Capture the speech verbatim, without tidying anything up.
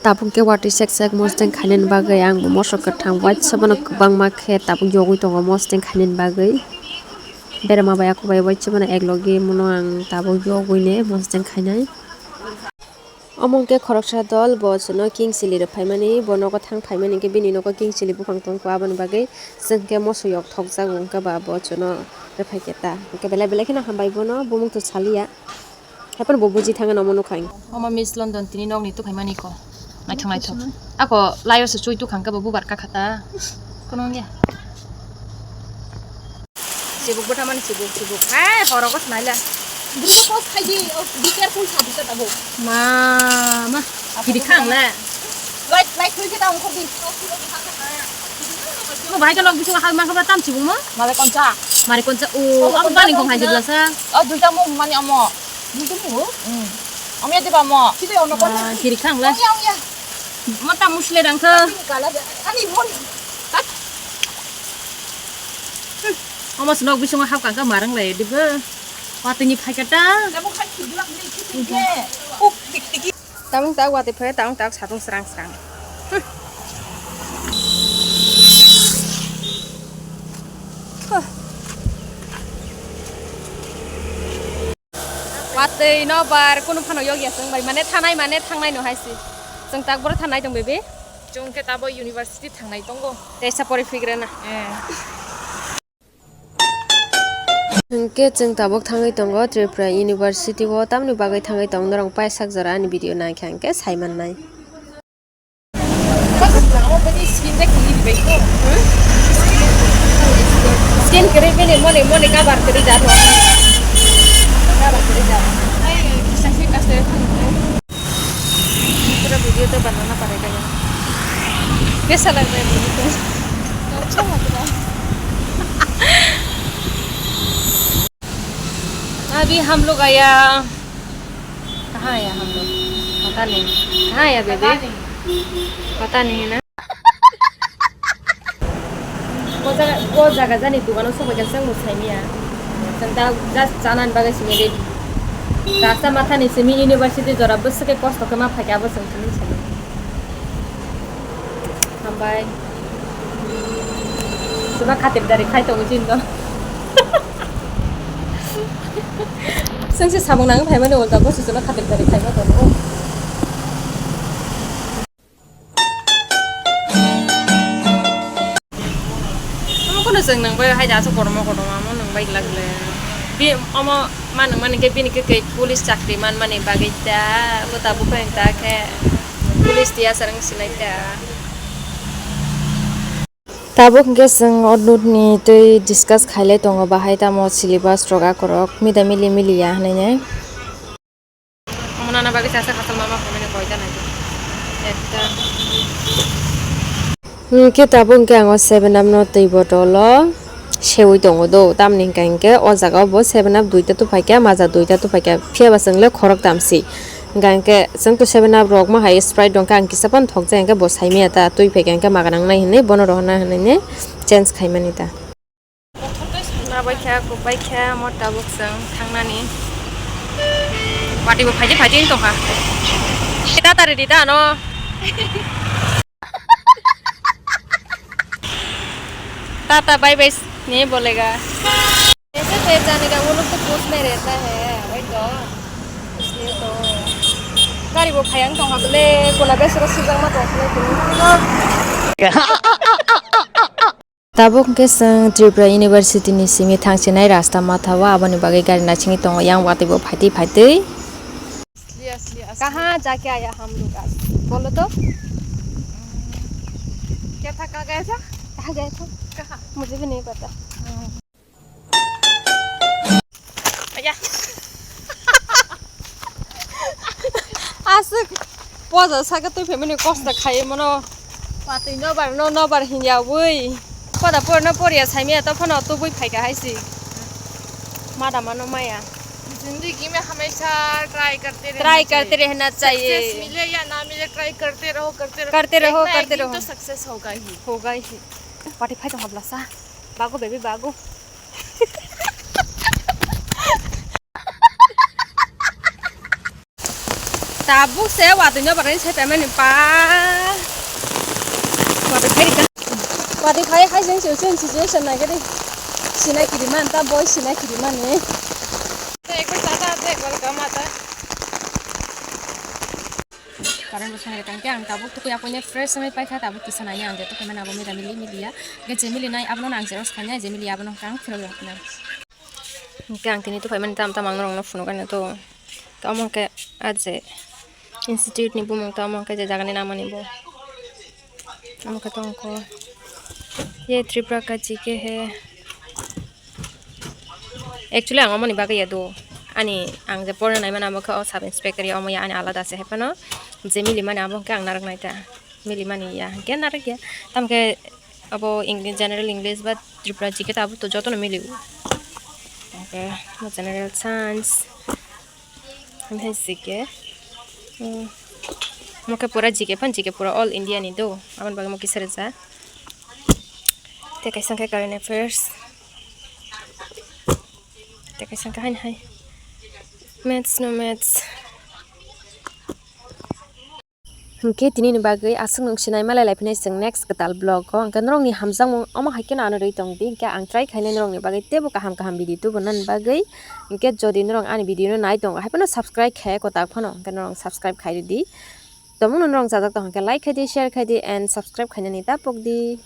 Tabuk khe watwi sek sek mosdeng khainani bagwi ang bo mosok kwthang waisa bono kwbangma khe tabuk yogwi tongo mosdeng khainani bagwi. Berma bai ako bai waisa bono ek logi mono ang tabuk yogwi ne mosdeng khainai. Omo hwnkhe khoroksa dol bo chwngno king chili rw phaimani, bo nogo thang phaimani hwnkhe bini nogo king chili buphang tongkha, aboni bagwi chwng khe moso yok thokjago hwnkhe ba bo chwngno rw phaikhe ta. Hwnkhe belai belai kheno hambai bono, bumung to saliya. Haiphano bo buji thangwi nomo nukha ang. Omo Miss London tini nokni tuphaimani ko. Naithok naithok. Ako layo se chui tukhang khe bo bubar kakha ta. Kono ya. Sibuk bwthamani sibuk sibuk. Hai horogo smaila. Bro, pos khaidi, oh, be careful sa bisa tabo. Ma, ma. Kiri khang le. Light, light thui kita ongkhor di. Mo bahai to nok bisingo hal mangkha tam sibuk mo? Mare koncha. Mare koncha. O, abo bani kong hai jibla sa. Oh, duita mo mani amo. Duita mo? Hmm. Amo ya diba mo? Sida ono kon. Kiri khang le. Ong ya, ong ya. Mo tam musle rang kha. Ani mon. Omo se nok bisingo hapkha khe marwng lai dibo. Watwini phaikha ta. Tabuk hai khibulak ni khibulak. Uk tik tik. Tamung tak watwi phai, tamung tak satung srang srang. Watwi no bar kunu phano yokya chwng bai mane thanai mane thangnai no hai si. Chwng tak boro thanai tong bebe. Chwng khe tabo university thangnai tongo. Tesa pori figrena. Eh. Hwnkhe chwng tabuk thangwi tongo Tripura University o, tamni bagwi thangwi tong norok paisa jora ani video naikha hwnkhe saimannai. Skin kwrwi bini moni moni cover kwrwi jat. Cover kwrwi jat. Pura video to banana padega. Kaisa lag raha hai video to? Acha lag raha hai. Abhi hum log aya. Kahan aya hum log? Pata nahi. Kahan aya bebe? Pata nahi. Pata nahi hai na? O jaga, o jaga jani dogano sobaikha chwng bo saimanya. Chwng da just chanani bagwi simi ready. Rasta mathani simi university jora bwswk khe kosto khe ma phaikha abo chwng simi simi. Hambai. Chwma khatibdari khai tongo chini do. Chwng se samung nangwi phaimani ulta bo se chwma khatibdari khaima tongo. Omo kono chwng nwng bai hai da aswk kotorma kotorma omo nwng bai glak le. Bi omo ma nwng mani khe bini khe kei police chakri man mani bagwi ta, bo tabuk khe ta khe police tiya swrwng sinai ta. Tabuk hwnkhe chwng o note ni twi discuss khailai tongo, bahai tamo syllabus rok akorok mida mili mili ya hwnwi nai. Omo nana bagwi sasa khasal mama phone ni koita nai. Ekta. Hwnkhe tabuk hwnkhe ang o seven up no twi bottle o sewi tongo do. Tamni hwnkha hwnkhe o jaga o bo seven up duita tuphaikha, maja duita tuphaikha, phiya ba chwng le khorok tamsi. Hwnkha hwnkhe chwng to seven up rok ma hai Sprite rok hwnkhe ang kisa phano thokjak hwnkhe bo saimanya ta twi phaikha hwnkhe maga nangnai hinwi bono rohorna hinwi change khaimani ta. Nabaikha, kubbaikha, mo tabuk chwng thangnani. Watwi bo phaidi phaidi wng tongkha. Tata ready da no? Tata bye bye ni bolega. ऐसे तो जाने का, वो लोग तो पूछ में रहता है, वही तो। इसलिए तो। Gari bo phai wng tongkha bole, kola besero sujak ma tongkha bole. Tabuk hwnkhe chwng Tripura University ni simi thangsinai rasta matha o, aboni bagwi gari naisingwi tongo, yang watwi bo phaitwi phaitwi. असली, असली, असली। कहाँ जाके आया हम लोग आज? बोलो तो। क्या था, कहाँ गया था? कहाँ गया था? कहाँ? मुझे भी नहीं पता। Aya. Aswk poja saka twi phaimani kosto khai mano. Watwi nobar no nobar hinya wi. Poda porno poria saimaya to phano tubui phaika hai si. Mada mano maya. जिंदगी में हमेशा ट्राई करते रहना Try karte चाहिए। Rehna chahiye। सक्सेस मिले या ना मिले, ट्राई करते रहो, करते रहो। करते रहो, एक ना एक करते दिन रहो। तो सक्सेस होगा ही। Hoga hi. Pati phai tong habla sa. Bago baby bago. Tabuk se watwi no bagwi se payment ni pa. Watwi khai rikha. Watwi khai khai jeng se chen si je sen nai gari. Sinai kiri man ta boy sinai kiri man ni. Te ekbar jata te ekbar gamata. Current bo sanai tangke ang tabuk tukui apoine fresh wngwi paikha, tabuk kisa naini ang je tukui mani abo mila mili miliya. Ge je mili nai abono ang xerox khainai, je mili abono ang phirok rok nai. Hingke ang tini tuphai mani tam tam ang norokno phunukgani to. To omo hingke ah je institute ni bumung to omo hingke je jagani nangmani bo. Omo khe tongkho. Ye Tripura ka G K hai. Actually ang omoni bagwi ya do. Ani ang je porna naimani abo khe o sub inspector ya omo ya ani alada se hai phano. Je mili mani abo hingke ang narwk nai ta. Mili mani ya hingke narwk ya. Tamkhe abo English, general English ba Tripura G K ta abo to jotono mili o. Oke, mo general science. Omo hai G K. Hmm. Omo khe pura G K phan G K pura all India ni do. Aboni bagwi omo kisa rwjak. Tei kaisa khe current affairs. Tei kaisa khe haino hai. Maths no maths. Hingke tini ni bagwi aswk nwng sinai malai lai phinai chwng next kwtal vlog o. Hingke norok ni hamjakmung omo hai kheno ano rwi tong di. Hingke ang try khainai norok ni bagwi teibo kaham kaham video tubunani bagwi. Hingke jodi norok ani video no nai tongo hai phano subscribe khe kotak phano hingke norok subscribe khai rwdi. Tongmung no norok chajak tong hingke like khai di, share khai di and subscribe khainani ta pok di.